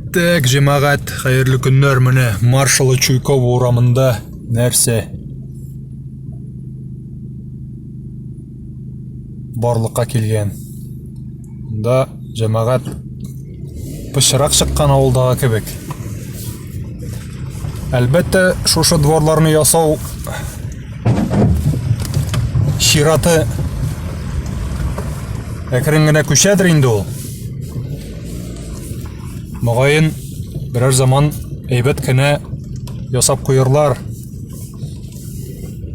Так, җәмәгать, хәерле көннәр. Менә Маршала Чуйкова урамында нәрсә барлыкка килгән. Монда җәмәгать пычрак чыккан авылдагы кебек. Әлбәттә, шушы дворларны ясау чираты әкрен генә күчәдер инде ул. Мөгаен, берәр заман әйбәт кенә ясап куерлар.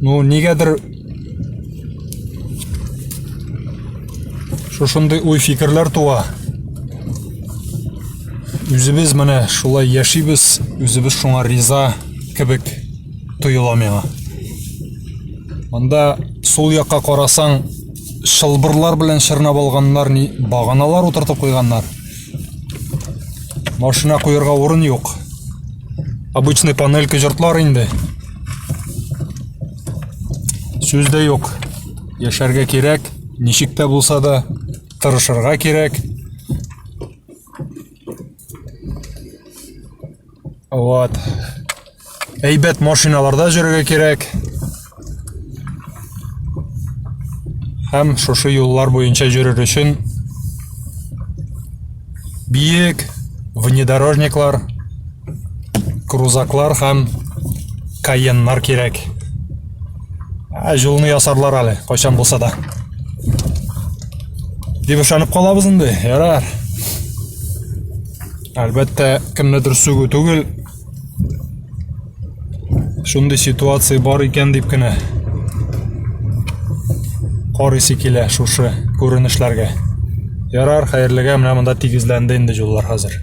Ну, нигәдер шушындый уй-фикерләр туа. Үзебез менә шулай яшибез, үзебез шуңа риза кебек тоела миңа. Монда сул якка карасаң, чылбырлар белән чорнап алганнар, ни баганалар утыртып куйганнар. Машина куярга урын юк. Обычный панелька йортлар инде. Сүз дә юк. Яшәргә кирәк, ничек тә булса да тырышырга кирәк. Вот. Әйбәт машиналарда йөрергә кирәк. Һәм шушы юллар буенча йөрер өчен биек внедорожниклар, крузаклар һәм каеннар кирәк. Ә юлны ясарлар әле, кайчан булса да. Дип ышанып калабыз инде, ярар. Әлбәттә, кемнедер сүгү түгел. Шундый ситуация бар икән дип кенә карыйсы килә шушы күренешләргә. Ярар, хәерлегә, менә монда тигезләнде инде юллар хәзер.